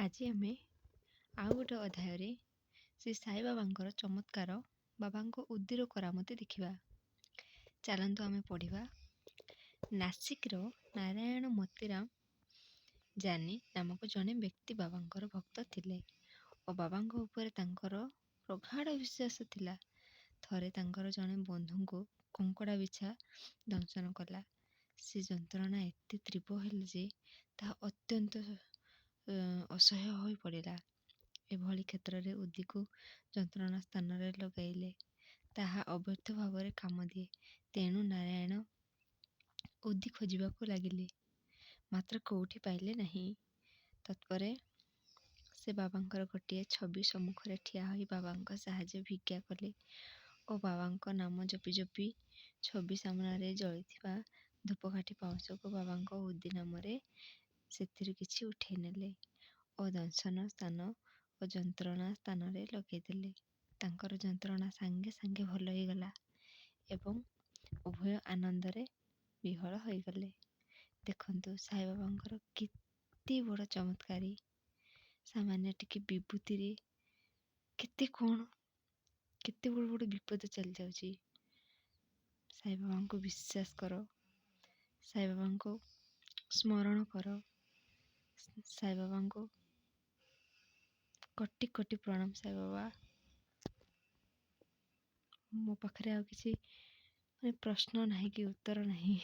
ଆଜି ଆମେ ଆଉ ଗୋଟେ ଅଧ୍ୟାୟରେ ଶ୍ରୀ ସାଇବାବାଙ୍କର ଚମତ୍କାର, ବାବାଙ୍କ ଉଦିର କରାମତି ଦେଖିବା। ଚାଲନ୍ତୁ ଆମେ ପଢ଼ିବା। ନାସିକର ନାରାୟଣ ମୋତିରାମ ଜାନି ନାମକ ଜଣେ ବ୍ୟକ୍ତି ବାବାଙ୍କର ଭକ୍ତ ଥିଲେ ଓ ବାବାଙ୍କ ଉପରେ ତାଙ୍କର ପ୍ରଗାଢ଼ ବିଶ୍ୱାସ ଥିଲା। ଥରେ ତାଙ୍କର ଜଣେ ବନ୍ଧୁଙ୍କୁ କଙ୍କଡ଼ା ବିଛା ଦଂଶନ କଲା। ସେ ଯନ୍ତ୍ରଣା ଏତେ ତୀବ୍ର ହେଲା ଯେ ତାହା ଅତ୍ୟନ୍ତ ଅସହ୍ୟ ହୋଇ ପଡ଼ିଲା। ଏଭଳି କ୍ଷେତ୍ରରେ ଉଦିକୁ ଯନ୍ତ୍ରଣା ସ୍ଥାନରେ ଲଗାଇଲେ ତାହା ଅବ୍ୟର୍ଥ ଭାବରେ କାମ ଦିଏ। ତେଣୁ ନାରାୟଣ ଉଦି ଖୋଜିବାକୁ ଲାଗିଲେ, ମାତ୍ର କେଉଁଠି ପାଇଲେ ନାହିଁ। ତତ୍ପରେ ସେ ବାବାଙ୍କର ଗୋଟିଏ ଛବି ସମ୍ମୁଖରେ ଠିଆ ହୋଇ ବାବାଙ୍କ ସାହାଯ୍ୟ ଭିକ୍ଷା କଲେ ଓ ବାବାଙ୍କ ନାମ ଜପି ଜପି ଛବି ସାମ୍ନାରେ ଜଳିଥିବା ଧୂପକାଠି ପାଉଁଶକୁ ବାବାଙ୍କ ଉଦି ନାମରେ ସେଥିରୁ କିଛି ଉଠେଇ ନେଲେ ଓ ଦଂଶନ ସ୍ଥାନ ଓ ଯନ୍ତ୍ରଣା ସ୍ଥାନରେ ଲଗେଇଦେଲେ। ତାଙ୍କର ଯନ୍ତ୍ରଣା ସାଙ୍ଗେ ସାଙ୍ଗେ ଭଲ ହୋଇଗଲା ଏବଂ ଉଭୟ ଆନନ୍ଦରେ ବିହ୍ୱଳ ହୋଇଗଲେ। ଦେଖନ୍ତୁ ସାଇବାବାଙ୍କର କେତେ ବଡ଼ ଚମତ୍କାରୀ, ସାମାନ୍ୟ ଟିକେ ବିଭୂତିରେ କେତେ କ'ଣ, କେତେ ବଡ଼ ବଡ଼ ବିପଦ ଚାଲିଯାଉଛି। ସାଇବାବାଙ୍କୁ ବିଶ୍ୱାସ କର, ସାଇବାବାଙ୍କୁ ସ୍ମରଣ କର, ସାଇବାବାଙ୍କୁ କୋଟି କୋଟି ପ୍ରଣାମ ସାଇବାବା। ମୋ ପାଖରେ ଆଉ କିଛି ମାନେ ପ୍ରଶ୍ନ ନାହିଁ କି ଉତ୍ତର ନାହିଁ।